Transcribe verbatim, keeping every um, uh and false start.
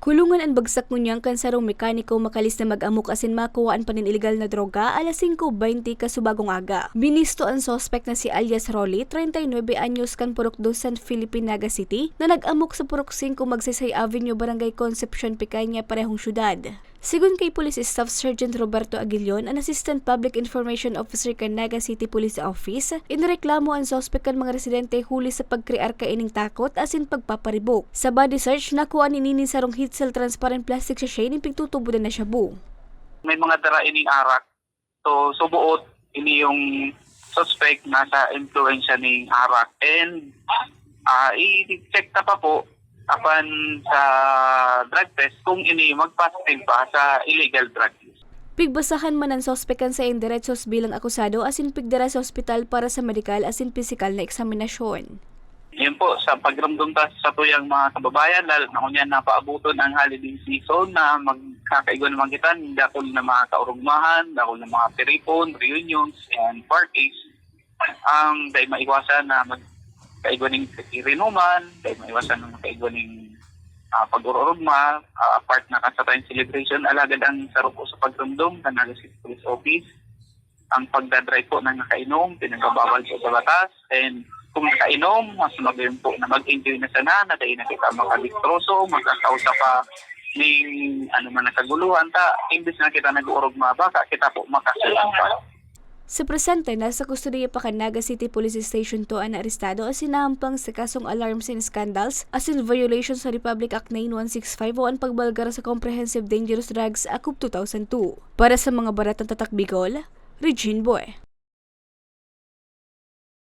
Kulungan an bagsak ngunyan kan sarong mekaniko makalis na mag-amok asin makuha an panin-iligal na droga alas singko bente kasubagong aga. Binisto an suspek na si alias Rolly, treinta y nueve anyos, kan Purok dos San Felipe, Naga City, na nag-amok sa Purok singko Magsaysay Avenue, Barangay Concepcion, Picaña, parehong syudad. Sigon kay Police Staff Sergeant Roberto Aguilion, an Assistant Public Information Officer kan Naga City Police Office, inireklamo an suspek kan mga residente huli sa pagkrear kaining takot asin pagpaparibok. Sa body search, nakua niini nin sarong Hitzel transparent plastic sachet nin pigtutubodan na shabu. May mga dara ining arak. So, subuot ini yung suspect nasa impluwensya ning arak. And, ah, i-check ta pa po apan sa drug test kung ini magpositive pa sa illegal drug use. Pigbasahan man an suspek kan saiyang derechos bilang akusado asin pigdara sa ospital para sa medikal asin pisikal na eksaminasyon. Yun po, sa pagrumdom ta sa tuyang mga kababayan, lalo na ngunyan na paabuton ang holiday season na magkakaigwa naman kita, dakul na mga kaurugmahan, dakul na mga tiripon, reunions, and parties. Ang dai maiwasan na magkaigwa ning irinuman, dai maiwasan na magkaigwa ning, ah, pag-ururugma, ah, apart na kan sa tayong celebration, alagad ang saro po sa pagrumdom kan Naga City Police Office, ang pagdadrive po ng nakainom, pinagbabawal po sa batas. And kung nakainom, mas magayon po na mag-enjoy na sana, na dai na kita makadistroso, magkakausa pa ning ano man ang kaguluhan, ta imbes na kita nag-uurog mabaka, kita po makasulang pa. Sa presente, nasa kustodiya pa kan Naga City Police Station two an arestado asin nahampang sa kasong alarms and scandals asin violation sa Republic Act nine one six five o an pagbalgar sa Comprehensive Dangerous Drugs Act of two thousand two. Para sa mga baratang tatak Bicol, Regine Boy.